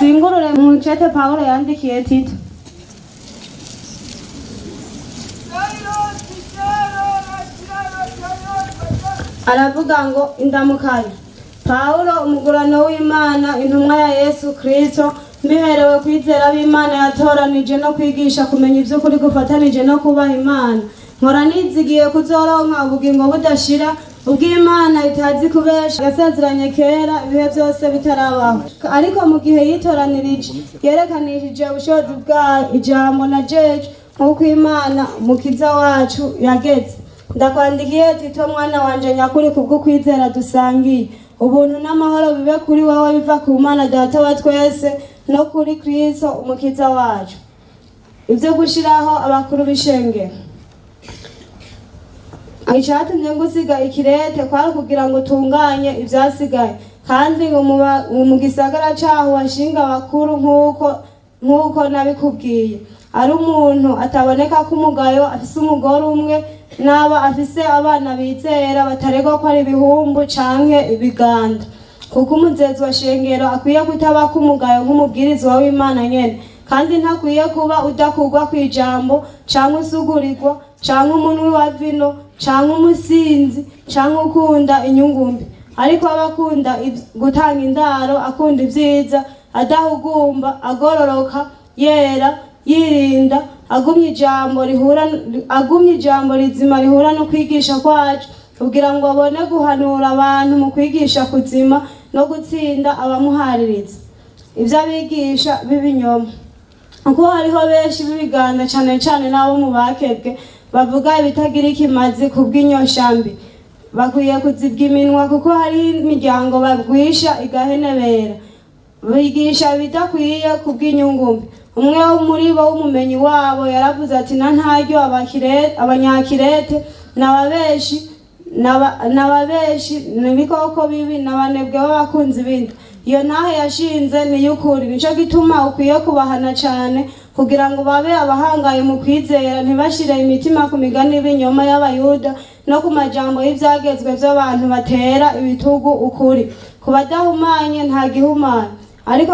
Tuzingurure mu cete Pawulo yandikiye Tito. Aravuga ngo indamukanyo. Pawulo umugurano w'Imana, intumwa ya Yesu Kristo, mbiherewe kwizera b'Imana yatoranije no kwigisha kumenya iby'ukuri gufatanije no kubaha Imana. Nkora nizigiye kuzoronka ubugingo budashira, ubw'Imana itazi kubesha, yasezeranye kera ibihe byose bitarabaho. Ariko mu gihe yitoranirije, yerekanishije ubushobozi bwayo ijambo na jeje nk'uko Imana umukiza wacu yageze. Ndakwandikiye Tito mwana wanje nyakuri kubw'ukwizera dusangiye. Ubuntu n'amahoro bibe kuri wowe biva ku Mana Data wa twese no kuri Kristo umukiza wacu. Ibyo gushiraho abakuru b'ishengero. Icatumye ngusiga ikirete kwari kugira ngo utunganye ivyasigaye, kandi ngo mu gisagara caho washinga abakuru nk'uko nabikubwiye. Ari umuntu ataboneka ko umugayo, afise umugore umwe, n'aba afise abana bizera bataregwa ko ari ibihumbu canke ibiganda. Kuko umuzezi wa shengero akwiye kutaba k'umugayo nk'umubwirizwa w'Imana nyene, kandi ntakwiye kuba udakurwa kw'ijambo canke usugurirwa canke umunwi wa vino canke umusinzi canke ukunda inyungu mbi, ariko aba akunda gutanga indaro, akunda ibyiza, adahugumba, agororoka, yera, yirinda, agumya ijambo rihura, agumya ijambo rizima rihura no kwigisha kwacu, kugira ngo abone guhanura abantu mu kwigisha kuzima no gutsinda abamuhaririza ibyo abigisha b'ibinyoma. Kuko hariho benshi b'ibiganda, cane cane n'abo mu bakebwe, bavuga ibitagira ikimazi kubw'inyoshambi. Bakwiye kuzibwa iminwa, kuko hariho imiryango bagwisha igahenebera, bigisha ibidakwiye kubw'inyungu mbi. Umwe wo muri bo w'umumenyi wabo yaravuze ati: "Na ntaryo abanyakirete n'ababeshi, n'ababeshi n'ibikoko bibi n'abanebwe b'abakunzi b'inda." Iyo ntahe yashinze ni iy'ukuri. Nico gituma ukwiye kubahana cane, kugira ngo babe abahangaye mu kwizera, ntibashire imitima ku migani y'ibinyoma y'Abayuda no ku majambo y'ivyagezwe vy'abantu batera ibitugu ukuri. Ku badahumanye nta gihumanye, ariko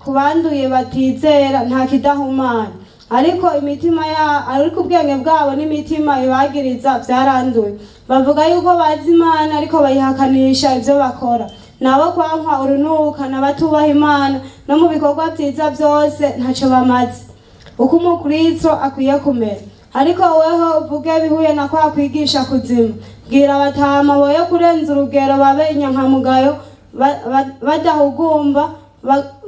ku banduye batizera nta kidahumanye. Ariko imitima ya ariko ubwenge bwabo n'imitima ibagiriza vyaranduye. Bavuga yuko bazi Imana, ariko bayihakanisha ivyo bakora. Nabo kwankwa urunuka n'abatubaha Imana, no mu bikorwa vyiza vyose ntaco bamaze. Uko umukristo akwiye kumera. Ariko weho uvuge bihuye na kwa kwigisha kuzima. Bwira abatama boye kurenza urugero, babe inyankamugayo, badahugumba,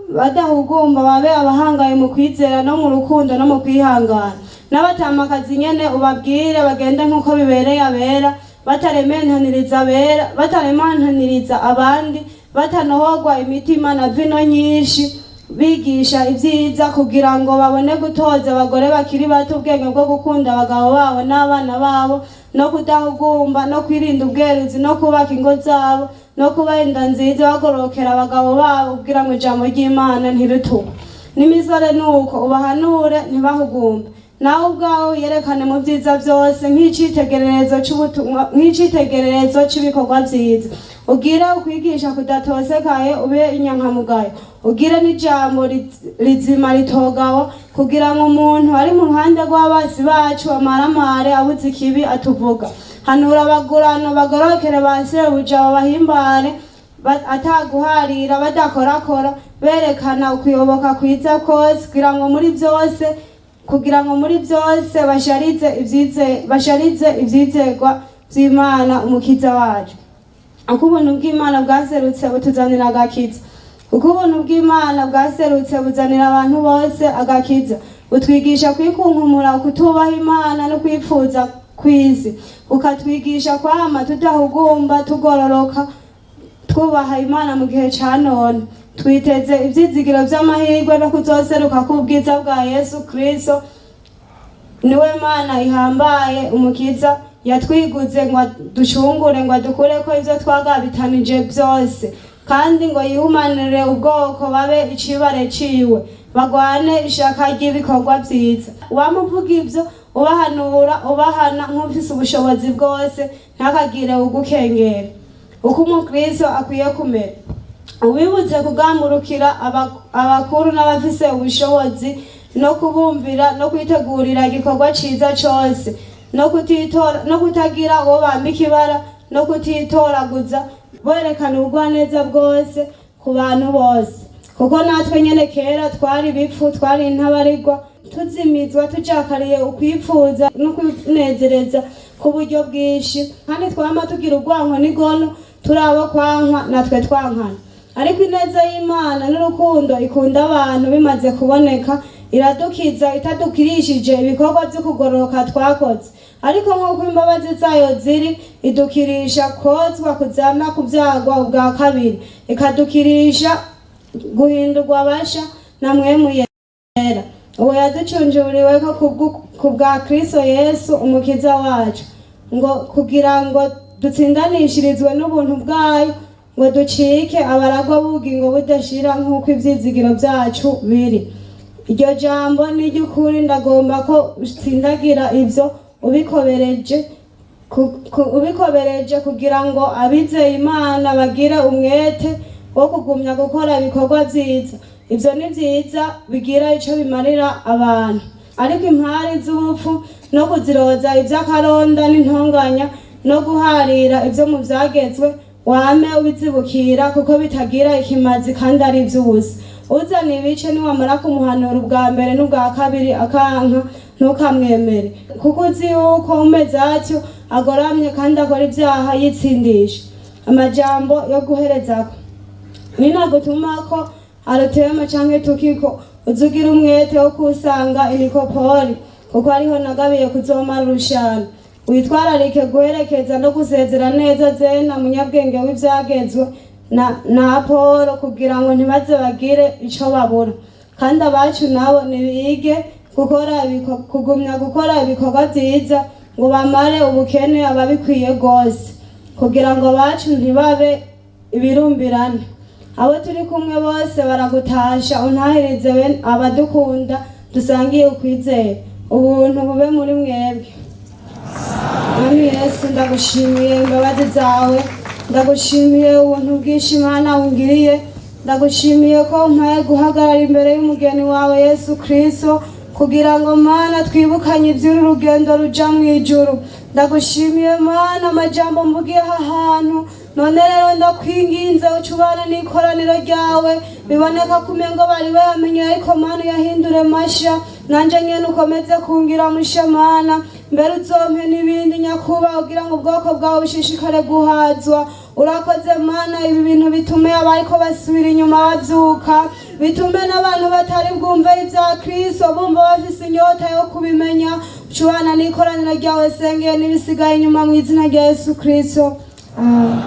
badahugumba, babe abahangaye mu kwizera no mu rukundo no mu kwihangana. N'abatamakazi nyene ubabwire bagende nk'uko bibereye abera, batarementaniriza abera, bataremantaniriza abandi, batanohogwa imitima na vino nyinshi, bigisha ibyiza, kugira ngo babone gutoza abagore bakiri bato ubwenge bwo gukunda abagabo babo n'abana babo, no kudahugumba, no kwirinda ubweruzi, no kubaka ingo zabo, no kuba inda nziza, bagororokera abagabo babo, kugira ngo ijambo ry'Imana ntiritukwe. N'imisore nuko ubahanure ntibahugumbe. Nawe ubwawe wiyerekane mu byiza byose nk'icitegererezo c'ubutumwa, nk'icitegererezo c'ibikorwa vyiza. Ugire ukwigisha kudatosekaye, ube inyankamugayo, ugire n'ijambo rizima ritogawa, kugira ngo umuntu ari mu ruhande rw'abasi bacu amaramare abuze ikibi atuvuga. Hanura abagurano bagororokere ba sebuja, babahimbare ataguharira, badakorakora, berekana ukuyoboka kwiza kose, kugira ngo muri byose basharize ivyizerwa vy'Imana umukiza wacu. Uko ubuntu bw'Imana bwaserutse butuzanira agakiza. Uko ubuntu bw'Imana bwaserutse buzanira abantu bose agakiza, butwigisha kwikunkumura kutubaha Imana no kwipfuza kw'isi, bukatwigisha kwama tudahugumba, tugororoka, twubaha Imana mu gihe ca none, twiteze ivyizigiro vy'amahirwe no kuzoseruka k'ubwiza bwa Yesu Kristo. Niwe Mana ihambaye, umukiza yatwiguze ngo ducungure, ngo adukureko ivyo twagabitanije byose, kandi ngo yihumanire ubwoko babe icibare ciwe, bagwane ishaka ry'ibikorwa vyiza. Wamuvuga ivyo, ubahanura, ubahana nk'ufise ubushobozi bwose, ntakagire ugukengera. Uko umukristo akwiye kumera. Ubibutse kugamburukira abakuru n'abafise ubushobozi, no kubumvira, no kwitegurira igikorwa ciza cose, no kutitora, no kutagira uwo bambika ibara, no kutitoraguza, berekana ubugwaneza bwose ku bantu bose. Kuko natwe nyene kera twari ibipfu, twari intabarigwa, tuzimizwa, tujakariye ukwipfuza no kwinezereza ku buryo bwinshi, kandi twama tugira urwanko n'igono, turi abo kwankwa natwe twankana. Ariko ineza y'Imana n'urukundo ikunda abantu bimaze kuboneka, iradukiza, itadukirishije ibikorwa byo kugororoka twakoze, ariko nk'uko imbabazi zayo ziri, idukirisha kozwa kuzama kubyagwa ubwa kabiri, ikadukirisha guhindurwa basha na Mwemu Yera, uwo yaducunjuriweko ku bwa Kristo Yesu Umukiza wacu, ngo kugira ngo dutsindanishirizwe n'ubuntu bwayo, ngo ducike abaragwa b'ubugingo budashira, nk'uko ivyizigiro vyacu biri. Iryo jambo ni iry'ukuri. Ndagomba ko utsindagira ivyo ubikobereje, kugira ngo abizeye Imana bagire umwete wo kugumya gukora ibikorwa vyiza. Ivyo ni vyiza, bigira ico bimarira abantu. Ariko impari z'ubupfu no kuziroza ivy'akaronda n'intonganya no guharira ivyo mu vyagezwe, wame ubizibukira, kuko bitagira ikimazi kandi ari ivy'ubusa. Uzana ibice niwamara kumuhanura ubwa mbere n'ubwa kabiri akanka, ntukamwemere, kuko uzi yuko umeze atyo agoramye kandi akora ibyaha yitsindisha. Amajambo yo guherezako: ninagutuma ko Arutema canke Tukiko, uzugira umwete wo kusanga inikopoli, kuko ariho nagabiye kuzomara urushana. Witwararike guherekeza no gusezera neza Zena munyabwenge w'ivyagezwe na Apolo, kugira ngo ntibaze bagire ico babura. Kandi abacu nabo nibige gukora kugumya gukora ibikorwa vyiza, ngo bamare ubukene ababikwiye rwose, kugira ngo abacu ntibabe ibirumbirane. Abo turi kumwe bose baragutasha. Untahirize bene abadukunda dusangiye ukwizera. Ubuntu bube muri mwebwe. Mwami Yesu, ndagushimiye imbabazi zawe, ndagushimiye ubuntu bwinshi Imana ungiriye, ndagushimiye ko umpaye guhagarara imbere y'umugeni wawe Yesu Kristo, kugira ngo Mana twibukanye iby'uru rugendo ruja mu ijuru. Ndagushimiye Mana amajambo mvugiye aha hantu. None rero ndakwinginze ucubane n'ikoraniro ryawe. Biboneka ko umengo bari bayamenye, ariko Mana uyahindure masha, nanje nyene ukomeze kungira musha. Mana, mbere uzompe n'ibindi nyakuba, kugira ngo ubwoko bwawe bushishikare guhazwa. Urakoze Mana. Ibi bintu bitume abariko basubira inyuma bavyuka, bitume n'abantu batari bwumve ibya Kristo bumva bafise inyota yo kubimenya. Ucubana n'ikoraniro ryawe, sengeye n'ibisigaye inyuma mu izina rya Yesu Kristo. Amen.